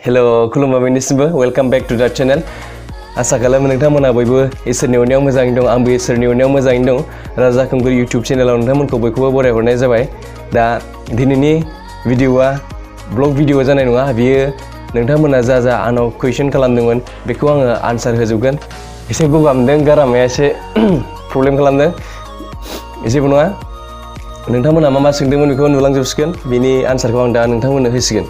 Hello खुलुमबाय बयनिसिमबो welcome back to दा channel आसा खालामो नोंथांमोना बयबो इसोरनि अननायाव मोजाङै दं आंबो इसोरनि अननायाव मोजाङै दं राजा खुंगुर इउट्यूब चेनेलाव नोंथांमोनखौ बयखौबो बरायहरनाय जाबाय दा दिनैनि भिडिअआ ब्लग भिडिअ जानाय नङा बियो नोंथांमोना जा आंनाव कुइसन खालामदोंमोन बेखौ आङो आनसार होजोबगोन एसे गगा मोनदों गारामाया एसे प्रब्लेम खालामदों जेबो नङा नोंथांमोना मा सोंदोंमोन बेखौ नुलांजोबसिगोन बिनि आनसारखौ आं दा नोंथांमोननो होसिगोन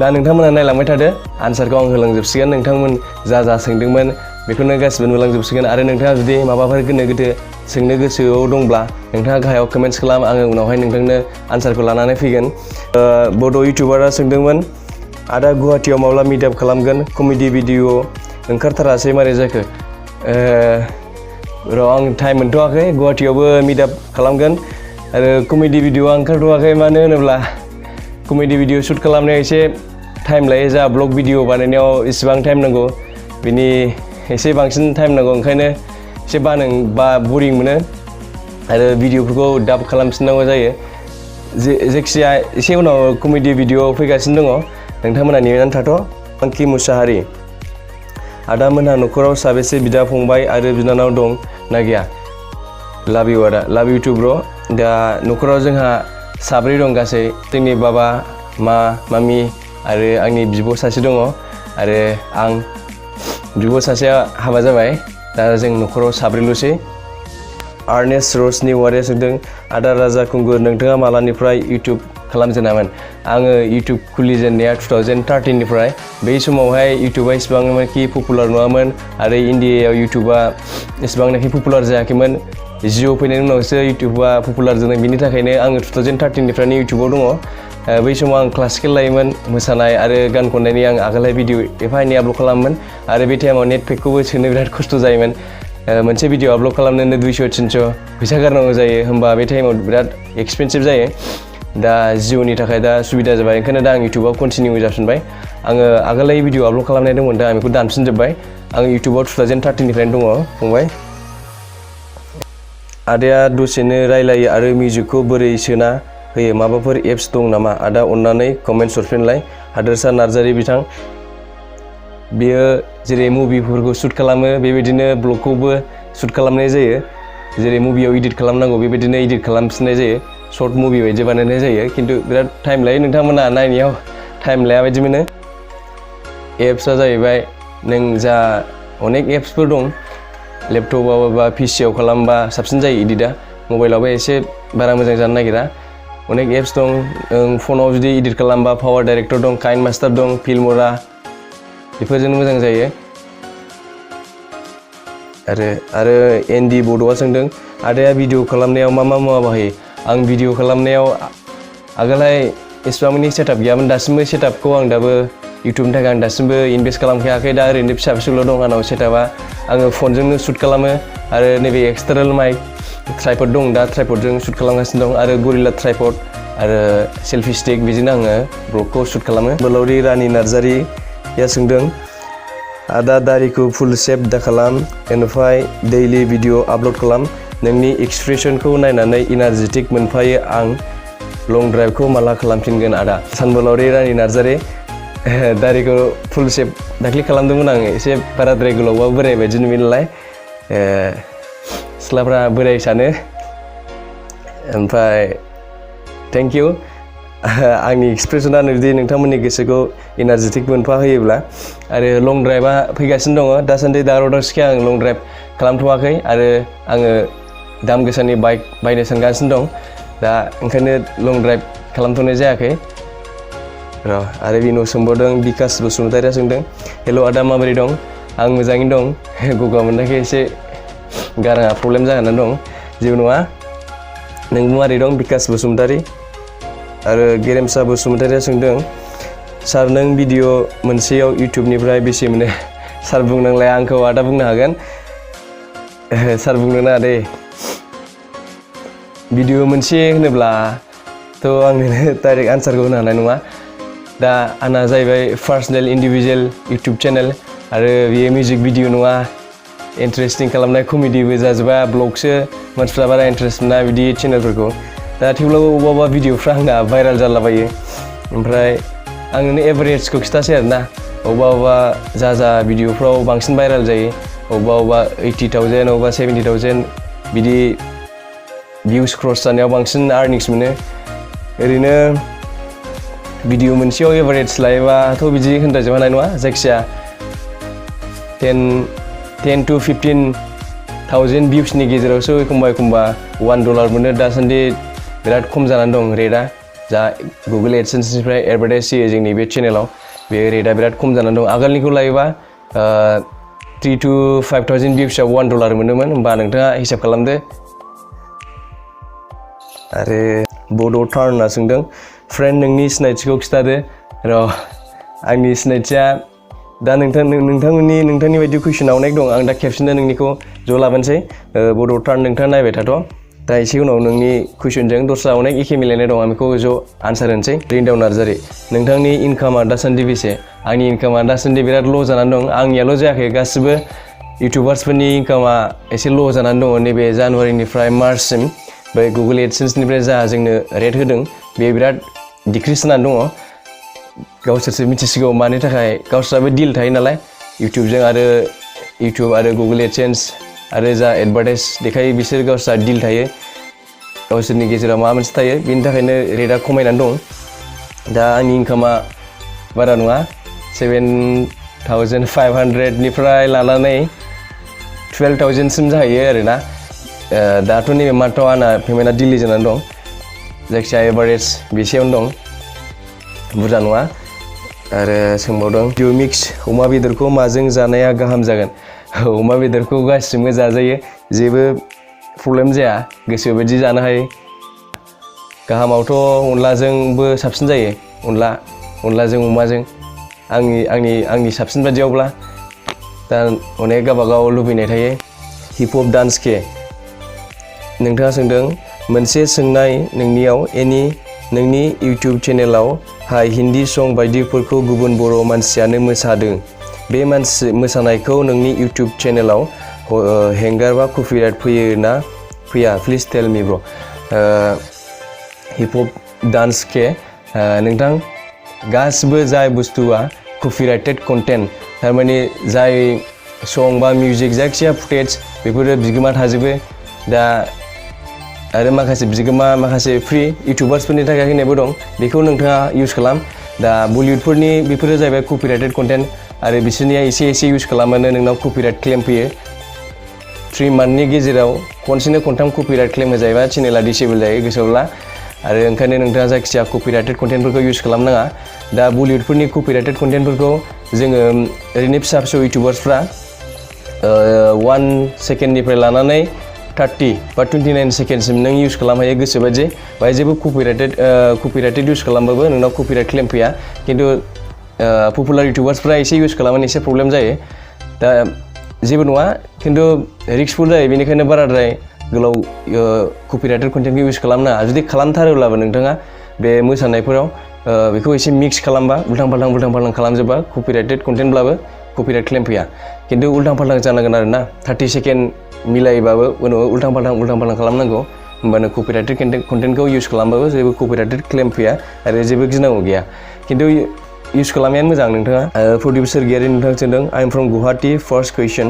दा नोंथांमोना नायलांबाय थादो आनसारखौ आं होलांजोबसिगोन नोंथांमोन जा सोंदोंमोन बेखौनो गासिबो नुलांजोबसिगोन आरो नोंथाङा जुदि माबाफोर गोनो गोथो सोंनो गोसोआव दंब्ला नोंथाङा गाहायाव कमेन्ट्स खालाम आङो उनावहाय नोंथांनो आनसारखौ लानानै फैगोन बड' इउटिउबारा सोंदोंमोन आदा गुवाहाटीयाव माब्ला मिटआप खालामगोन कमेडि भिडिअ ओंखारथारासै मारै जाखो आं टाइम मोनथ'वाखै गुवाहाटीयावबो मिटआप खालामगोन आरो कमेडि भिडिअआ ओंखारथ'वाखै मानो होनोब्ला कमेडि भिडिअ शुट खालामनायाव एसे टाइम लायो जा ब्लग भिडिअ बानायनायाव इसेबां टाइम नांगौ बिनि एसे बांसिन टाइम नांगौ ओंखायनो एसे बरिं मोनो आरो भिडिअफोरखौ डाब खालामफिननांगौ जायो जायखिजाया एसे उनाव कमेडि भिडिअ फैगासिनो दङ नोंथांमोना नेनानै थाथ' अंकि मुसाहारि आदामोनहा न'खराव साबेसे बिदा फंबाय आरो बिनानाव दं ना गैया लाभ इउ आदा लाभ इउ टु ब्र दा न'खराव जोंहा साब्रै दं गासै जोंनि बाबा मामि आरो आंनि बिब' सासे दङ आरो आं बिब' सासेया हाबा जाबाय दा जों न'खराव साब्रैल'सै आर्नेस्ट रसनि वारिया सोंदों आदा राजा खुंगुर नोंथाङा मालानिफ्राय इउटिउब खालामजेनामोन आङो इउटिउब खुलिजेननाया 2013 निफ्राय बै समावहाय इउटिउबा इसिबांनाखि पपुलार नङामोन आरो इन्डियायाव इउटिउबा इसिबांनाखि पपुलार जायाखैमोन जिअ फैनायनि उनावसो इउटिउबा पपुलार जादों बिनि थाखायनो आङो 2013 निफ्रायनो इउटिउबाव दङ बै समाव आं क्लासिकेल लायोमोन मोसानाय आरो गान खननायनि आं आगोलहाय भिडिअ एफा एनै आपल'ड खालामोमोन आरो बे टाइमाव नेट पेकखौबो सोनो बिराद खस्थ' जायोमोन मोनसे भिडिअ आपल'ड खालामनोनो 200-300 फैसा गारनांगौ जायो होमबा बे टाइमाव बिराद एक्सपेन्सिभ जायो दा जिअनि थाखाय दा सुबिदा जाबाय ओंखायनो दा आं इउटिउबाव कन्टिनिउ जाफिनबाय आङो आगोलहाय भिडिअ आपल'ड खालामनाय दंमोन दा आं बेखौ दानफिनजोब्बाय आं इउटिउबाव 2013 निफ्रायनो दङ फंबाय आदाया दसेनो रायलायो आरो मिउजिकखौ बोरै सोना होयो माबाफोर एप्स दं नामा आदा अननानै कमेन्ट्स हरफिनलाय हादोरसा नार्जारि बिथां बियो जेरै मुभिफोरखौ शुट खालामो बेबायदिनो ब्लगखौबो शुट खालामनाय जायो जेरै मुभियाव एडिट खालामनांगौ बेबायदिनो एडिट खालामफिननाय जायो शर्ट मुभि बायदि बानायनाय जायो खिन्थु बिराद टाइम लायो नोंथांमोना नायनायाव टाइम लाया बायदि मोनो एप्सआ जाहैबाय नों जा अनेक एप्सफोर दं लेपटपआव बा पिसिआव खालामबा साबसिन जायो एडिटआ मबाइलावबो एसे बारा मोजां जानो नागिरा अनेक एप्स दं फनाव जुदि एडिट खालामबा पावार डाइरेक्टर दं काइन मास्टार दं फिल्मरा बेफोरजोंनो मोजां जायो आरो एनडि बड'आ सोंदों आदाया भिडिअ खालामनायाव मा मुवा बाहायो आं भिडिअ खालामनायाव आगोलहाय एसेबां मानि सेटआप गैयामोन दासिमबो सेटआपखौ आं दाबो इउटिउबनि थाखाय आं दासिमबो इनभेस्ट खालामखायाखै दा ओरैनो फिसा फिसौल' दं आंनाव सेटआपआ आङो फनजोंनो शुट खालामो आरो नैबे एक्सटार्नेल माइक ट्राइपड दं दा ट्राइपडजों शुट खालामगासिनो दं आरो गरिल्ला ट्राइपड आरो सेल्फि स्टिक बेजोंनो आङो ब्लगखौ शुट खालामो बोलावरि रानि नार्जारिया सोंदों आदा दारिखौ फुल सेभ दा खालाम बेनिफ्राय दैलि भिडिअ आपल'ड खालाम नोंनि एक्सप्रेसनखौ नायनानै इनार्जेटिक मोनफायो आं लं ड्राइभखौ माला खालामफिनगोन आदा सानबोलावरि रानि नार्जारि दारिखौ फुल सेभ दाख्लै खालामदोंमोन आङो एसे बाराद्राय गोलावबा बोराय बायदि नुयो नालाय सिख्लाफ्रा बोराय सानो ओमफ्राय थेंक इउ आंनि एक्सप्रेसना जुदि नोंथांमोननि गोसोखौ इनार्जेटिक मोनफाहोयोब्ला आरो लं ड्राइभआ फैगासिनो दङ दासान्दि दावराव-दावसिखाय आं लं ड्राइभ खालामथ'वाखै आरो आङो दाम गोसानि बाइक बायनो सानगासिनो दं दा ओंखायनो लं ड्राइभ खालामथ'नाय जायाखै आरो बिनाव सोंबावदों बिकास बसुमतारिया सोंदों हेल' आदा माबोरै दं आं मोजाङैनो दं गगा मोननायखाय एसे गाराङा प्रब्लेम जानानै दं जेबो नङा नोंबो माबोरै दं बिकास बसुमतारि आरो गेरेमसा बसुमतारिया सोंदों सार नों भिडिअ मोनसेयाव इउटिउबनिफ्राय बेसे मोनो सार बुंनांलाया आंखौ आदा बुंनो हागोन सार बुंनो नाङा दे भिडिअ मोनसे होनोब्लाथ' आङो डाइरेक्ट आन्सारखौ होनो हानाय नङा दा आंना जाहैबाय पार्सनेल इन्डिभिजुवेल इउटिउब चेनेल आरो बेयो मिउजिक भिडिअ नङा इन्टारेस्टिं खालामनाय कमेडिबो जाजोबा ब्लगसो मानसिफ्रा बारा इन्टारेस्ट मोना बिदि चेनेलफोरखौ दा थेवब्लाबो अबेबा भिडिअफ्रा आंना भाइराल जालाबायो ओमफ्राय आं नोंनो एभारेजखौ खिथासै आरोना अबा जा भिडिअफ्राव बांसिन भाइराल जायो अबा 80,000 अबा 70,000 बिदि भिउस क्रस जानायाव बांसिन आर्निंस मोनो ओरैनो भिडिअ मोनसेयाव एभारेज लायोबाथ' बिदि होनद्राजोब हानाय नङा जायखिजाया 10 to 15,000 भिउसनि गेजेरावसो एखमबा $1 मोनो दासान्दि बिराद खम जानानै दं रेटआ जा गुगल एडसेन्सनिफ्राय एडभार्टाइज होयो जोंनि बे चेनेलाव बे रेटआ बिराद खम जानानै दं आगोलनिखौ लायोबा 3 to 5,000 भिउसआव $1 मोनोमोन होमबा नोंथाङा हिसाब खालामदो आरो बड' टार्नआ सोंदों फ्रेन्ड नोंनि सिनायथिखौ खिथादो र' आंनि सिनायथिया दा नोंथांनि बायदि कुइसना अनेक दं आं दा खेबसेनो नोंनिखौ ज' लाबोनोसै बड' टार्न नोंथाङा नायबाय थाथ' दा एसे उनाव नोंनि कुइसनजों दस्रा अनेक एखे मिलायनाय दं आं बेखौ ज' आनसार होनोसै रिन्दाव नार्जारि नोंथांनि इनकामा दासान्दि बेसे आंनि इनकामा दासान्दि बिराद ल' जानानै दं आंनियाल' जायाखै गासिबो इउटुबार्सफोरनि इनकामा एसे ल' जानानै दङ नैबे जानुवारिनिफ्राय मार्चसिम बै गुगल एडसेन्सनिफ्राय जा जोंनो रेट होदों बे बिराद डिक्रिस जानानै दङ गावसोरसो मिथिसिगौ मानि थाखाय गावसोराबो डिल थायो नालाय इउटुब आरो गुगल एडसेन्स आरो जा एडभार्टाइज देखायो बिसोर गावसोरा डिल थायो गावसोरनि गेजेराव माबा मोनसे थायो बिनि थाखायनो रेटआ खमायनानै दं दा आंनि इनकामा बारा नङा 7,500 निफ्राय लानानै 12,000 सिम जाहैयो आरोना दाथ' नैबे मान्थआव आंना पेमेन्टआ डिले जानानै दं जायखिजाया एभारेज बेसेयावनो दं बुरजा नङा आरो सोंबावदों भिडिअ मिक्स अमा बेदरखौ माजों जानाया गाहाम जागोन अमा बेदरखौ गासिबो जाजायो जेबो प्रब्लेम जाया गोसो बायदि जानो हायो गाहामावथ' अनलाजोंबो साबसिन जायो अनलाजों अमाजों आंनि साबसिन बायदियावब्ला दा अनेक गावबागाव लुबैनाय थायो हिप हप डान्स के नोंथाङा सोंदों मोनसे सोंनाय नोंनि इउटुब चेनेलाव हाय हिन्दी सं बायदिफोरखौ गुबुन बर' मानसियानो मोसादों बे मोसानायखौ नोंनि इउटुब चेनेलाव हेंगारबा कपिराइट फैयो ना फैया प्लिज टेल मी ब्र हिप हप डान्स के नोंथां गासिबो जाय बुस्थुआ कपिराइटेड कन्टेन्ट थारमाने जाय सं बा मिउजिक जायखिया फुटेज बेफोरो बिगोमा थाजोबो दा आरो माखासे फ्रि इउटुबार्सफोरनि थाखाय होनायबो दं बेखौ नोंथाङा इउज खालाम दा बलिउडफोरनि बेफोरो जाहैबाय कपिराइटेड कन्टेन्ट आरो बिसोरनिया एसे इउज खालामबानो नोंनाव कपिराइट क्लेम फैयो 3 मान्थनि गेजेराव खनसेनो खनथाम कपिराइट क्लेम होजायोबा चेनेला डिसेबल जायो गोसोब्ला आरो ओंखायनो नोंथाङा जायखिजाया कपिराइटेड कन्टेन्टफोरखौ इउज खालामनाङा दा बलिउडफोरनि कपिराइटेड कन्टेन्टफोरखौ जोङो ओरैनो फिसा इउटुबार्सफ्रा 1 सेकेन्डनिफ्राय लानानै 30 बा 29 सेकेन्डसिम नों इउज खालामनो हायो गोसोबायदि बाहाय जेबो कपिराइटेड इउज खालामबाबो नोंनाव कपिराइट क्लेम फैया खिन्थु पपुलार इउटुबार्सफ्रा एसे इउज खालामनानै एसे प्रब्लेम जायो दा जेबो नङा खिन्थु रिस्कफुल जायो बेनिखायनो बाराद्राय गोलाव कपिराइटेड कन्टेन्टखौ इउज खालामनाङा जुदि खालामथारोब्लाबो नोंथाङा बे मोसानायफोराव बेखौ एसे मिक्स खालामबा उल्थां फाल्थां खालामजोबा कपिराइटेड कन्टेन्टब्लाबो कपिराइट क्लेम फैया खिन्थु उल्थां फाल्थां जानांगोन आरोना 30 सेकेन्ड मिलायोबाबो उनाव उल्थां फाल्थां खालामनांगौ होमबानो कपिराइटेड कन्टेन्टखौ इउज खालामबाबो जेबो कपिराइटेड क्लेम फैया आरो जेबो गिनांगौ गैया खिन्थु इउज खालामनायानो मोजां नोंथाङा प्रदीप सोरगियारि नोंथां सोंदों I am from Guwahati first question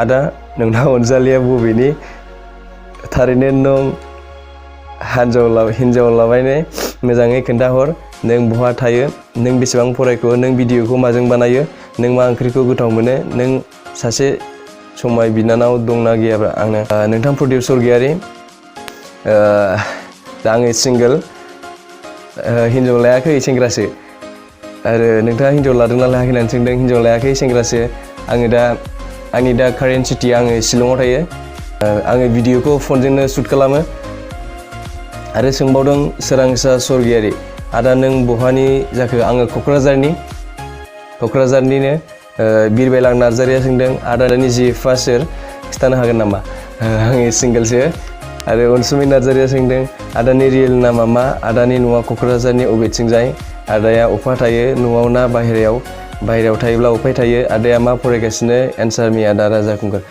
आदा नोंना अनजालिया बबेनि थारैनो नों हिन्जाव लाबायनो मोजाङै खोन्थाहर नों बहा थायो नों बेसेबां फरायखो नों भिडिअखौ माजों बानायो नों मा ओंख्रिखौ गोथाव मोनो नों सासे समाय बिनानाव दंना गैयाब्रा आंनो नोंथां प्रदीप सोरगियारि दा आङो सिंगोल हिन्जाव लायाखै सेंग्रासो आरो नोंथाङा हिन्जाव लादोंना लायाखै होननानै सोंदों हिन्जाव लायाखै सेंग्रासो आंनि दा कारेन्ट सिटिया आङो शिलंआव थायो आङो भिडिअखौ फनजोंनो शुट खालामो आरो सोंबावदों सोरांसा सोरगियारि आदा नों बहानि जाखो आङो क'क्राझारनिनो बिरबायलां नार्जारिया सोंदों आदानि जि फार्स्ट इयार खिथानो हागोन नामा आङो सिंगोलसो आरो अनसुमै नार्जारिया सोंदों आदानि रियेल नामा मा आदानि न'आ क'क्राझारनि अबेथिंजाय आदाया अफा थायो न'आव ना बाहेरायाव थायोब्ला अफाय थायो आदाया मा फरायगासिनो एन्सार मी आदा राजा खुंगुर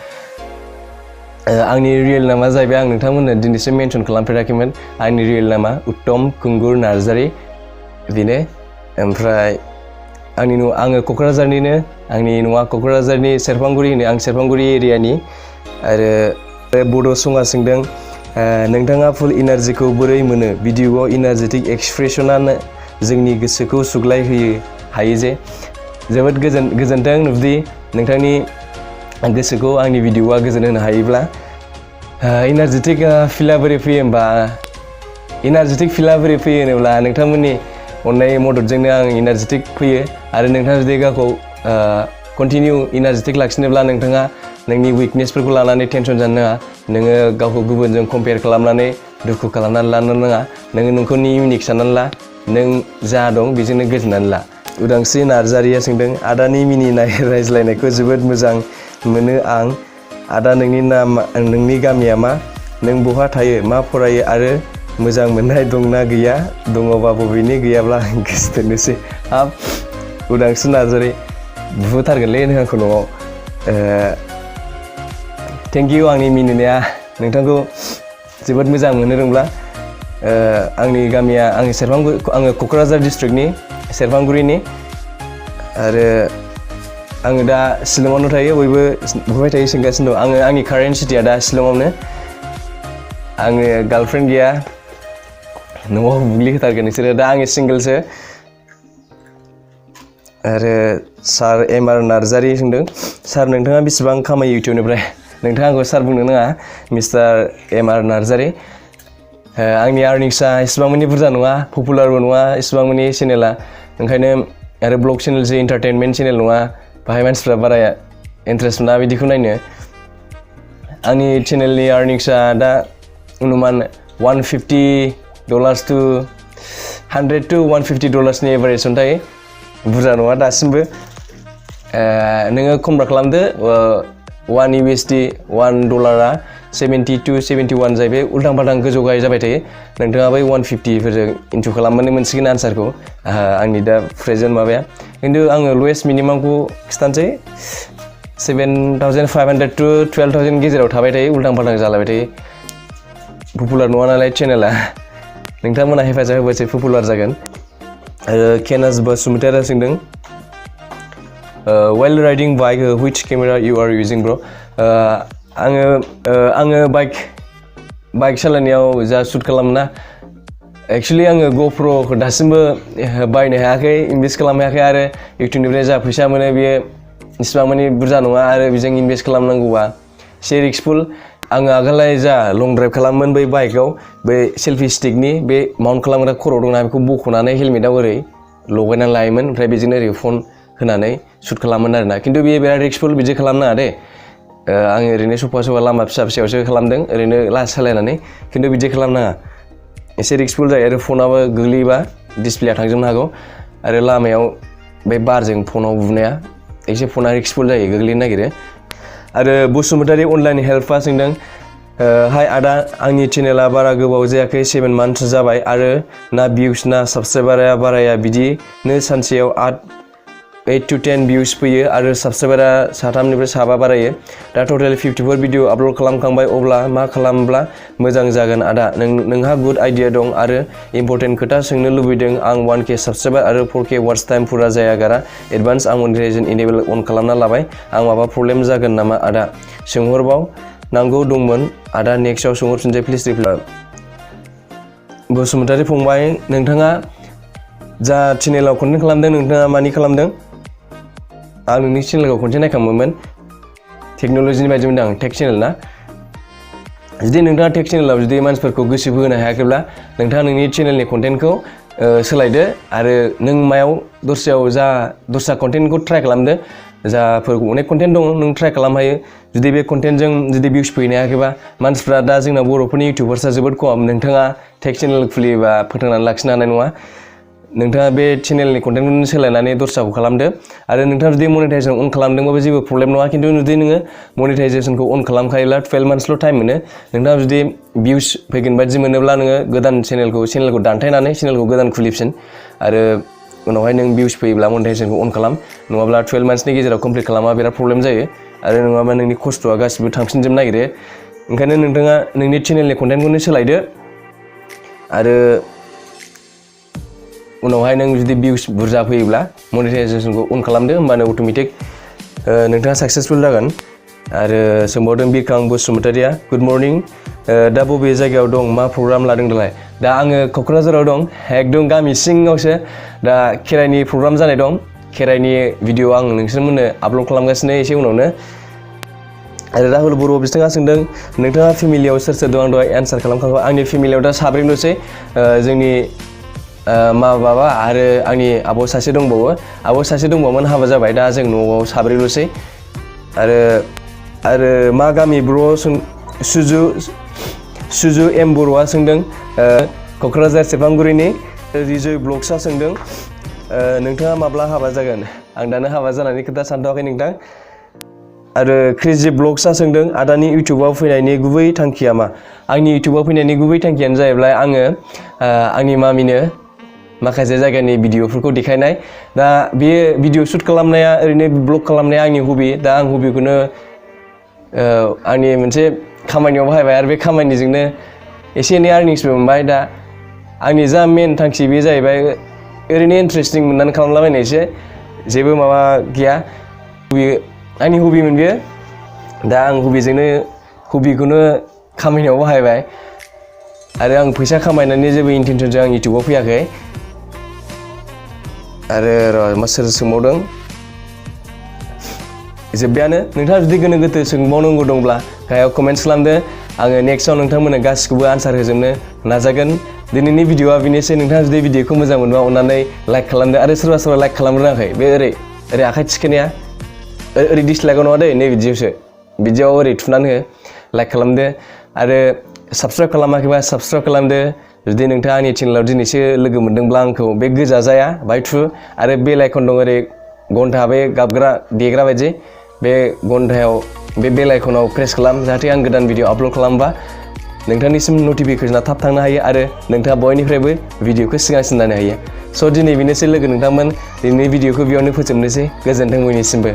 आंनि रियेल नामा जाहैबाय आं नोंथांमोननो दिनैसिम मेनसन खालामफेराखैमोन आंनि रियेल नामा उत्तम खुंगुर नार्जारि बेनो ओमफ्राय आङो क'क्राझारनिनो आंनि न'आ क'क्राझारनि सेरफांगुरि होनो आं सेरफांगुरि एरियानि आरो बड' सङा सोंदों नोंथाङा फुल इनार्जिखौ बोरै मोनो भिडिअ'आव इनार्जेटिक एक्सप्रेसनानो जोंनि गोसोखौ सुग्लाय होयो हायो जे जोबोद गोजोनथों नुबदि नोंथांनि गोसोखौ आंनि भिडिअ'आ गोजोन होनो हायोब्ला इनार्जेटिक फिला बोरै फैयो होनबा इनार्जेटिक फिला बोरै फैयो होनोब्ला नोंथांमोननि अननाय मददजोंनो आं इनार्जेटिक फैयो आरो नोंथाङा जुदि गावखौ कन्टिनिउ इनार्जेटिक लाखिनोब्ला नोंथाङा नोंनि उइकनेसफोरखौ लानानै टेनसन जानो नाङा नोङो गावखौ गुबुनजों कम्पेयार खालामनानै दुखु खालामनानै लानो नाङा नोङो नोंखौनि इउनिक साननानै ला नों जा दं बेजोंनो गोजोननानै ला उदांस्रि नार्जारिया सोंदों आदानि मिनिनाय रायज्लायनायखौ जोबोद मोजां मोनो आं आदा नोंनि गामिया मा नों बहा थायो मा फरायो आरो मोजां मोननाय दंना गैया दङबा बबेनि गैयाब्ला गोसोथोनोसै हाब उदांस्रि नार्जारि बुथारगोनलै नों आंखौ न'आव थेंक इउ आंनि मिनिनाया नोंथांखौ जोबोद मोजां मोननो रोंब्ला आंनि गामिया आङो क'क्राझार डिस्ट्रिक्टनि सेरफांगुरिनि आरो आङो दा शिलंआवनो थायो बयबो बुंबाय थायो सोंगासिनो दं आंनि कारेन्ट सिटिया दा शिलंआवनो आङो गार्लफ्रेन्ड गैया न'आव बुग्लि होथारगोन नोंसोरो दा आङो सिंगोलसो आरो सार एमआर नार्जारि सोंदों सार नोंथाङा बेसेबां खामायो इउटिउबनिफ्राय नोंथाङा आंखौ सार बुंनो नाङा मिस्टार एमआर नार्जारि आंनि आर्निंसा इसिबां मानि बुरजा नङा पपुलारबो नङा इसिबां मानि चेनेला ओंखायनो आरो ब्लग चेनेल जे एन्टारटेनमेन्ट चेनेल नङा बाहाय मानसिफ्रा बारा इन्ट्रेस्ट मोना बिदिखौ नायनो आंनि चेनेलनि आर्निंसा दा अनुमान $150 to $100 to $150 नि एभारेजआवनो थायो बुरजा नङा दासिमबो नोङो खमब्रा खालामदो $1 $1 70 to 71 जाहैबाय उल्थां फाल्थां गोजौ गाहाय जाबाय थायो नोंथाङा बै 150 फोरजों इन्टु खालामबानो मोनसिगोन आन्सारखौ आंनि दा प्रेजेन्ट माबाया खिन्थु आङो लवेस्ट मिनिमामखौ खिथानोसै 7,500 to 12,000 गेजेराव थाबाय थायो उल्थां फाल्थां जालाबाय थायो पपुलार नङा नालाय चेनेला नोंथांमोना हेफाजाब होबासो पपुलार जागोन केनास बसुमतारिया सोंदों while riding bike which camera you are using bro आङो बाइक सालायनायाव जा शुट खालामोना एक्चुअली आङो ग'प्र'खौ दासिमबो बायनो हायाखै इनभेस्ट खालामनो हायाखै आरो इउटिउबनिफ्राय जा फैसा मोनो बेयो इसिबां मानि बुरजा नङा आरो बेजों इनभेस्ट खालामनांगौबा एसे रिस्कफुल आङो आगोलहाय जा लं ड्राइभ खालामोमोन बै बाइकआव बै सेल्फि स्टिकनि बे माउन्ट खालामग्रा खर' दंना बेखौ बख'नानै हेलमेटाव ओरै लगायनानै लायोमोन ओमफ्राय बेजोंनो ओरै फन होनानै शुट खालामोन आरोना खिन्थु बेयो बिराद रिस्कफुल बिदि खालामनाङा दे आङो ओरैनो सफा लामा फिसा फिसायावसो खालामदों ओरैनो लासै सालायनानै खिन्थु बिदि खालामनाङा एसे रिस्कफुल जायो आरो फनाबो गोग्लैयोबा डिसप्लेया थांजोबनो हागौ आरो लामायाव बे बारजों फनाव बुनाया एसे फना रिस्कफुल जायो गोग्लैनो नागिरो आरो बसुमतारि अनलाइन हेल्पआ सोंदों हाय आदा आंनि चेनेला बारा गोबाव जायाखै 7 months जाबाय आरो ना भिउस ना साबस्क्राइबारा बाराया बिदिनो सानसेयाव 8 to 10 भिउस फैयो आरो साबस्क्राइबारा 3निफ्राय 7 बारायो दा टटेल 54 भिडिअ आपल'ड खालामखांबाय अब्ला मा खालामब्ला मोजां जागोन आदा नोंहा गुड आइडिया दं आरो इम्पर्टेन्ट खोथा सोंनो लुबैदों आं 1K साबस्क्राइबार आरो 4K वाच टाइम फुरा जायागारा एडभान्स आं मनिटाइजेसन इनेबल अन खालामना लाबाय आं माबा प्रब्लेम जागोन नामा आदा सोंहरबाव नांगौ दंमोन आदा नेक्स्टआव सोंहरफिनसै प्लिज रिप्लाइ बसुमतारि फंबाय नोंथाङा जा चेनेलाव कन्टेन्ट खालामदों नोंथाङा मानि खालामदों आं नोंनि चेनेलखौ खनसे नायखांबायमोन टेक्न'लजिनि बायदि मोनदों आं टेक चेनेल ना जुदि नोंथाङा टेक चेनेलाव जुदि मानसिफोरखौ गोसो बोहोनो हायाखैब्ला नोंथाङा नोंनि चेनेलनि कन्टेन्टखौ सोलायदो आरो नों मायाव दस्रा कन्टेन्टखौ ट्राइ खालामदो जाफोर अनेक कन्टेन्ट दं नों ट्राइ खालामनो हायो जुदि बे कन्टेन्टजों जुदि भिउस फैनो हायाखैबा मानसिफ्रा दा जोंना बर'फोरनि इउटिउबार्सआ जोबोद खम नोंथाङा टेक चेनेल खुलियोबा फोथांनानै लाखिनो हानाय नङा नोंथाङा बे चेनेलनि कन्टेन्टखौनो सोलायनानै दस्राखौ खालामदो आरो नोंथाङा जुदि मनिटाइजेसन अन खालामदोंबाबो जेबो प्रब्लेम नङा खिन्थु जुदि नोङो मनिटाइजेसनखौ अन खालामखायोब्ला 12 monthsल' टाइम मोनो नोंथाङा जुदि भिउस फैगोन बायदि मोनोब्ला नोङो गोदान चेनेलखौ दानथायनानै चेनेलखौ गोदान खुलिफिन आरो उनावहाय नों भिउस फैयोब्ला मनिटाइजेसनखौ अन खालाम नङाब्ला 12 monthsनि गेजेराव कमप्लिट खालामा बिराद प्रब्लेम जायो आरो नङाबा नोंनि खस्थ'आ गासिबो थांफिनजोबनो नागिरो ओंखायनो नोंथाङा नोंनि चेनेलनि कन्टेन्टखौनो सोलायदो आरो उनावहाय नों जुदि भिउस बुरजा फैयोब्ला मनेटाइजेसनखौ अन खालामदो होमबानो अट'मेटिक नोंथाङा साक्सेसफुल जागोन। आरो सोंबावदों बिरखां बसुमतारिया गुड मर्निं दा बबे जायगायाव दं मा प्रग्राम लादों दालाय? दा आङो क'क्राझाराव दं एकदम गामि सिङावसो दा खेराइनि प्रग्राम जानाय दं। खेराइनि भिडिअ आं नोंसोरमोननो आपल'ड खालामगासिनो एसे उनावनो। आरो राहुल बर' बिथाङा सोंदों नोंथाङा फेमिलियाव सोर सोर दं? आं दहाय एन्सार खालामखांबाय। आंनि फेमिलियाव दा साब्रैल'सै जोंनि मा बाबा आरो आंनि आब' सासे दंबावो। आब' सासे दंबावोमोन हाबा जाबाय दा जों न'आव साब्रैल'सै। आरो मा गामि ब्र' सुजु एम बर'आ सोंदों क'क्राझार सेरफांगुरिनि। रिजय ब्लग्सआ सोंदों नोंथाङा माब्ला हाबा जागोन? आं दानो हाबा जानायनि खोथा सानथ'वाखै नोंथां। आरो क्रेजि ब्लग्सआ सोंदों आदानि इउटुबाव फैनायनि गुबै थांखिया मा? आंनि इउटुबाव फैनायनि गुबै थांखियानो जाहैबाय आङो आंनि मामिनो माखासे जायगानि भिडिअफोरखौ देखायनाय। दा बे भिडिअ शुट खालामनाया ओरैनो ब्लग खालामनाया आंनि हबि। दा आं हबिखौनो आंनि मोनसे खामानियाव बाहायबाय आरो बे खामानिजोंनो एसे एनै आर्निंसबो मोनबाय। दा आंनि जा मेन थांखि बे जाहैबाय ओरैनो इन्ट्रेस्टिं मोननानै खालामलाबायनायसो, जेबो माबा गैया। आंनि हबिमोन बेयो। दा आं हबिखौनो खामानियाव बाहायबाय आरो आं फैसा खामायनानै जेबो इन्टेनसनजों आं इउटुबाव फैयाखै। आरो सोर सोंबावदों जोब्बायानो। नोंथाङा जुदि गोनो गोथो सोंबावनांगौ दंब्ला गाहायाव कमेन्ट्स खालामदो। आङो नेक्स्टआव नोंथांमोननो गासिखौबो आनसार होजोबनो नाजागोन। दिनैनि भिडिअआ बेनोसै। नोंथाङा जुदि भिडिअखौ मोजां मोनबा अननानै लाइक खालामदो। आरो सोरबा सोरबा लाइक खालामनो रोङाखै बे ओरै आखाइ थिखोनाया ओरै डिसलाइकआव नङा दै, नै बिदियावसो, बिदियाव ओरै थुनानै हो, लाइक खालामदो। आरो साबस्क्राइब खालामाखैबा साबस्क्राइब खालामदो। जुदि नोंथाङा आंनि चेनेलाव दिनैसो लोगो मोनदोंब्ला आंखौ बे गोजा जाया बाहाय थु। आरो बेल आइकन दं ओरै घन्टा बे गाबग्रा देग्रा बायदि, बे घन्टायाव बे बेल आइकनाव प्रेस खालाम जाहाथे आं गोदान भिडिअ आपल'ड खालामबा नोंथांनिसिम नटिफिकेसना थाब थांनो हायो आरो नोंथाङा बयनिफ्रायबो भिडिअखौ सिगांसिन नायनो हायो। स' दिनै बेनोसै लोगो नोंथांमोन, दिनैनि भिडिअखौ बेयावनो फोजोबनोसै। गोजोन्थों बयनिसिमबो।